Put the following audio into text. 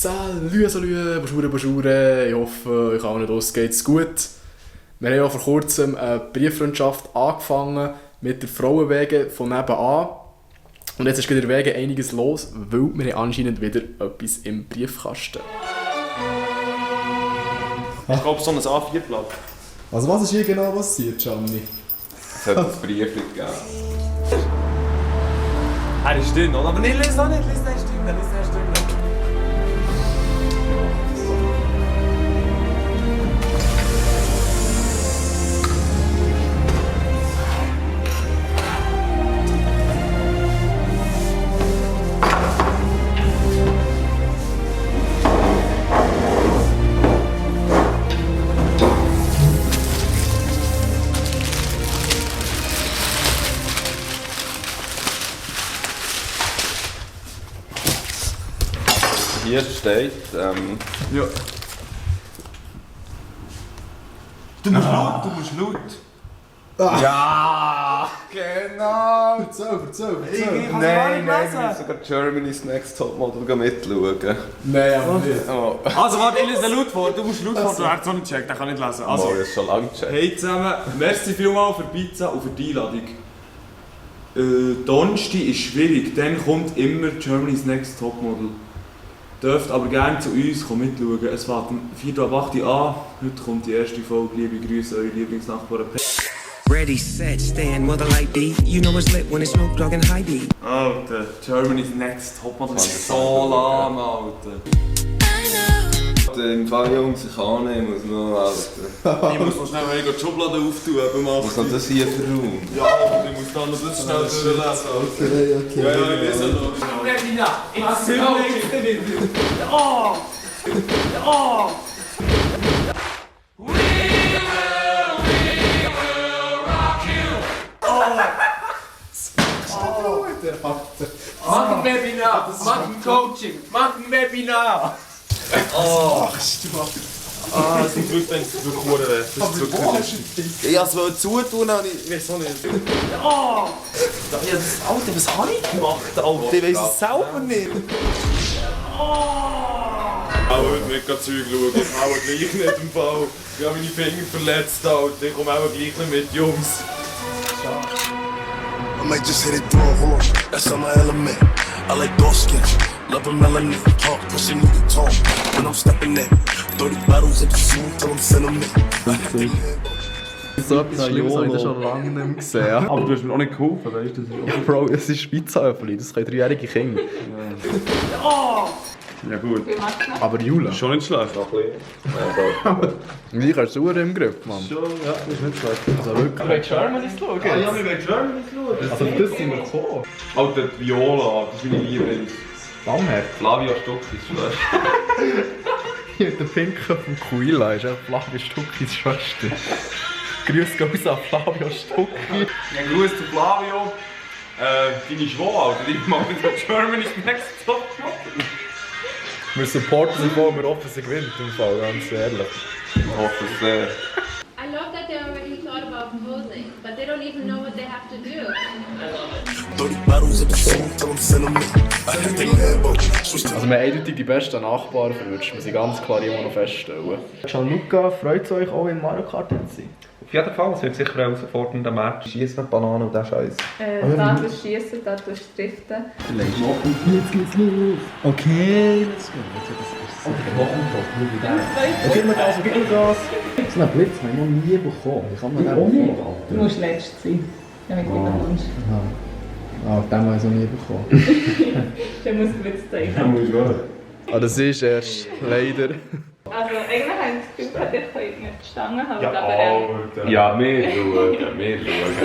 Salut, Bonjour. Ich hoffe, euch allen draussen geht es gut. Wir haben ja vor kurzem eine Brieffreundschaft angefangen mit der Frauen-WG von nebenan. Und jetzt ist in der WG einiges los, weil wir haben anscheinend wieder etwas im Briefkasten. Ich glaube, so ein A4-Blatt. Also was ist hier genau passiert, Gianni? Es hat ein Brief gegeben. Er ist dünn, oder? Aber nicht, lies noch nicht, lies nicht dünn. Hier steht, Ja. Du musst laut. Ja, genau! Erzähl. Nein, ich will sogar Germany's Next Topmodel mitschauen. Nein, aber nicht. Oh. Also warte, ich lese den laut vor. Du musst laut vor, du hast es noch nicht gecheckt, den kann ich nicht lesen. Also, Das ist schon lange gecheckt. hey zusammen, merci vielmals für die Pizza und für die Einladung. Donnerstag ist schwierig, dann kommt immer Germany's Next Topmodel. Dürft aber gerne zu uns mitschauen. Es fängt um 4:08 an. Heute kommt die erste Folge. Liebe Grüße, eure Lieblingsnachbarin. Ready, set, stand, where the light be. You know it's lit when it's Snoop Dogg and High D. Alter, Germany's Next Topmodel ist so lang, Alter. Im Fall, Jungs, ich kann nicht, ich muss noch, Alter. Ich muss noch schnell die Schublade auftun. Was ist das hier für Raum? Ja, ich muss dann noch das schnell durchlesen. Okay. Ja, ich lese noch. Ich zündle nicht. Oh! Oh! Mach ein Webinar, mach ein Coaching, mach ein Webinar. Oh! Ah, das ist wirklich, wenn es wirklich Kuchen wäre. Das ist wirklich... Ich wollte es zutun, aber ich weiß auch nicht. Oh! Ja, das, Alter, was habe ich gemacht, Alter? Ich weiß es selber nicht. Ich kann heute nicht Zeug schauen, ich kann auch gleich nicht im Fall. Ich habe meine Finger verletzt, Alter. Ich komme auch gleich nicht mit, Jungs. I might just hit it through a horn, that's on my element. I like dark skins, love a melanin. Talk, pushing you can talk when I'm stepping in. 30 bottles at the zoo till I'm sentiment. So etwas Schlimmes habe ich schon lange nicht mehr gesehen. Aber du hast mir auch nicht geholfen, weißt du? Ja, Bro, es ist Pizza-Öffeli, das können 3-jährige Kinder. Ja gut. Aber Jula. Schon nicht schlecht. Und ich habe es super im Griff, Mann. Schon, ja, das ist nicht schlecht. Also wirklich. Bei Germany's schauen. Ah ja, wir wollen Germany schauen. Also das sind wir gekommen. Alter, die Viola, das ist meine Lieblings. Bamher. Flavia Stuckis, weißt du? Hier mit der Pinke vom Kuila ist einfach Flavia Stuckis Schwester. Grüß Gott an Flavia Stucki. Ja, Gruß zu Flavio. Deine Schwau, Alter, die machen mit Germany's Next Topmodel. Wir supporten sie voll, wir hoffen, sie gewinnt im Fall, ganz ehrlich. Ich hoffe es sehr. I love that they already thought about posing, but they don't even know what they have to do. 30 bottles at the zoo till I'm sentiment. I had the Lambo, switch to Also wir haben eindeutig die besten Nachbarn verwünscht, muss ich ganz klar immer noch feststellen. Gianluca, freut es euch auch in Mario Kart zu sein? Auf jeden Fall, es wird sicher ein herausfordernder Match. Schießen mit Bananen und der Scheiß. Da tust du schiessen, da tust du driften. Jetzt geht's los! Okay, let's go. Okay, wir Gas, gib mir Gas! So einen Blitz habe ich noch nie bekommen. Wie kann man den bekommen? Du musst letzt sein, damit du bekommst. Ah, den habe ich noch nie bekommen. Dann musst du Blitz zeigen. Ah, das ist erst leider. Also eigentlich habe ich das Gefühl, ich könnte nicht die Stange halten, Ja, aber Alter. Ja, wir schauen, wir schauen.